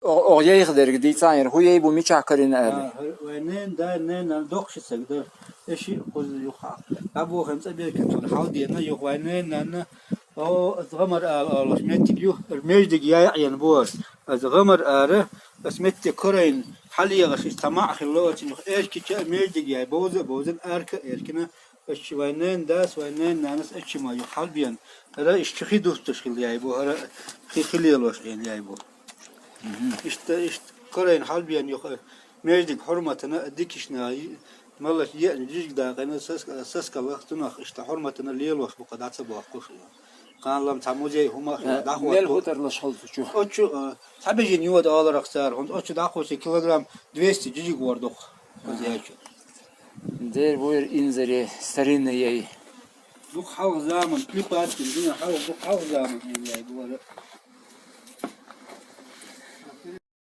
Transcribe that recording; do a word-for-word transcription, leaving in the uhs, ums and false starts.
О- Оха яйх дерг дийцан яр, хӀу яй бу мичахь карийна аьлла. Вай нен да, нен нан дохши саг да. Эши куз юха. Абу хем цаберка тон халдена юха вай нен нан. О, аз гамар ал алаш меттиг ю, междиг яй аян буар. Аз гамар ара, аз метте корайн хал ягаш из тамах хилла очин. Эшки ча междиг яй боза бозан арка эркина. Эши вай нен дас, вай нен нанас эши ма ю халбиян. Ара ишчи хи дустуш хил яй бу, ара хи хилелош хил яй бу. Ишта ишт корайн халбиян юха междиг хурматана дикишна малаш ян жижиг дагана сас сас калах тунах ишта хурматана лелош бу кадаца бохкуш. Канлам та музей хума Мел хутарлаш халтучу. Очу табежин юад аларах сар хун очу дахуси килограмм двести жижиг вардух. Козячу. Дер буйр инзаре старинный яй. Дух халк заман клипатин дина халк дух халк заман яй буара.